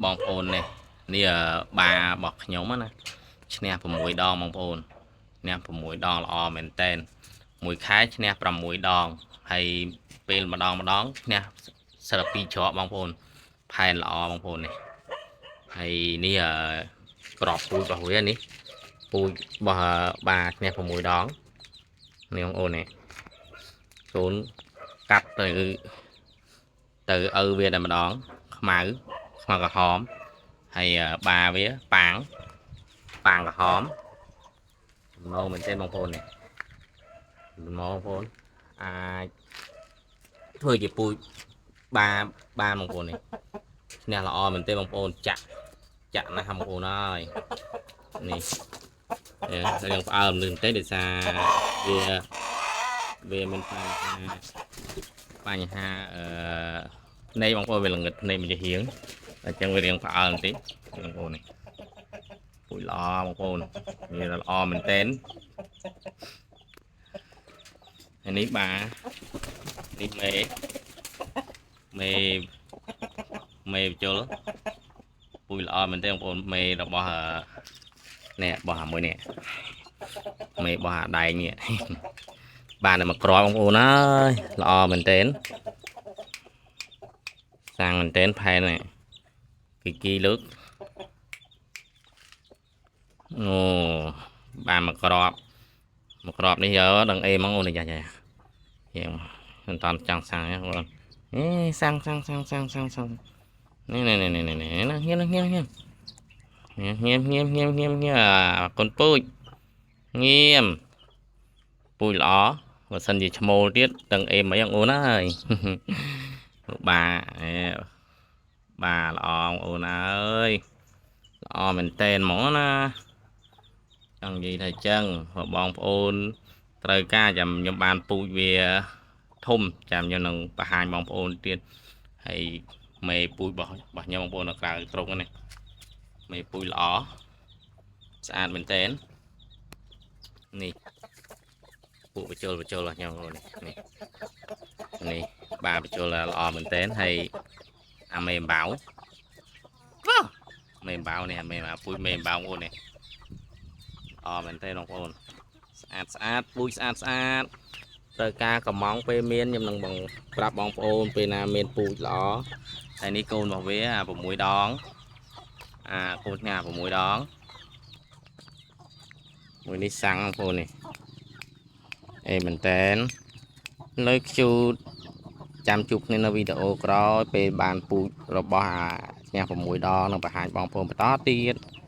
បងប្អូននេះនេះបារបស់ខ្ញុំណាឈ្នះ6ដងបងប្អូនឈ្នះ6ដងល្អមែនតែនមួយខែឈ្នះ6ដងហើយពេលម្ដងម្ដងឈ្នះសិល2ច្រកបងប្អូនផែនល្អបងប្អូននេះហើយនេះក្របពូជរបស់វានេះពូជរបស់បាឈ្នះ6ដងនេះបងប្អូននេះកូនកាត់ទៅទៅឪវាតែម្ដងខ្មៅខ្មៅក្រហមហើយបាវាប៉ាងប៉ាងក្រហមចំណងមែនទេបងប្អូននេះចំណងបងប្អូនអាចធ្វើជាពូជបាបានបងប្អូននេះឈ្នះល្អមែនទេបងប្អូនចាក់ចាក់ណាស់បងប្អូនហើយនេះរឿងផ្អើលលឿនទេដោយសារវាវាមិនបញ្ហាបញ្ហាអឺភ្នែកបងប្អូនវាល្ងឹតភ្នែកមួយជារៀងអញ្ចឹងវារៀងផ្អើលបន្តិចបងប្អូននេះពូជល្អបងប្អូនវាល្អមែនទែនហើយនេះបានេះមេមេមេបញ្ជុលពូជល្អមែនទែនបងប្អូនមេរបស់នេះរបស់អាមួយនេះមេរបស់អាដែងនេះបានតែមួយគ្រាប់បងប្អូនអើយល្អមែនទែនសាំងមែនទែនផែននេះគីគីលើកអូបានមួយគ្រាប់មួយគ្រាប់នេះយើដឹងអេហ្មងអូននេះយ៉ាយ៉ារៀងមិនតាន់ចង់សាំងទេបងប្អូនអេសាំងសាំងសាំងសាំងសាំងសាំងនេះនេះនេះនេះនេះនេះងៀមងៀមងៀមងៀមងៀមងៀមងៀមងៀមកូនពូជងៀមពូជល្អបើសិនជាឈ្មោលទៀតដឹងអេមិនបងអូនហើយបាបាល្អបងអូនអើយល្អមែនតែនហ្មងណាចង់និយាយថាអញ្ចឹងបងប្អូនត្រូវការចាំខ្ញុំបានពូជវាធំចាំខ្ញុំនឹងបង្ហាញបងប្អូនទៀតហើយមេពូជរបស់របស់ខ្ញុំបងប្អូននៅក្រៅស្រុកនេះមេពូជល្អស្អាតមែនតែននេះពួកបញ្ជុលបញ្ជុលរបស់ខ្ញុំបងប្អូននេះនេះនេះបាទបញ្ជុលល្អមែនតែនហើយអាមេអំបៅមេអំបៅនេះអាមេពូជមេអំបៅបងប្អូននេះល្អមែនទេបងប្អូនស្អាតស្អាតពូជស្អាតស្អាតត្រូវការកំងពេលមានខ្ញុំនឹងបងប្រាប់បងប្អូនពេលណាមានពូជល្អហើយនេះកូនរបស់វាអា6ដងអាកូនញ៉ា6ដងមួយនេះសាំងបងប្អូននេះអេមែនតែនលើខ្ជូតចាំជួបគ្នានៅវីដេអូក្រោយពេលបានពូជរបស់អាឈ្នះ6ដងនឹងបង្ហាញបងប្អូនបន្តទៀត។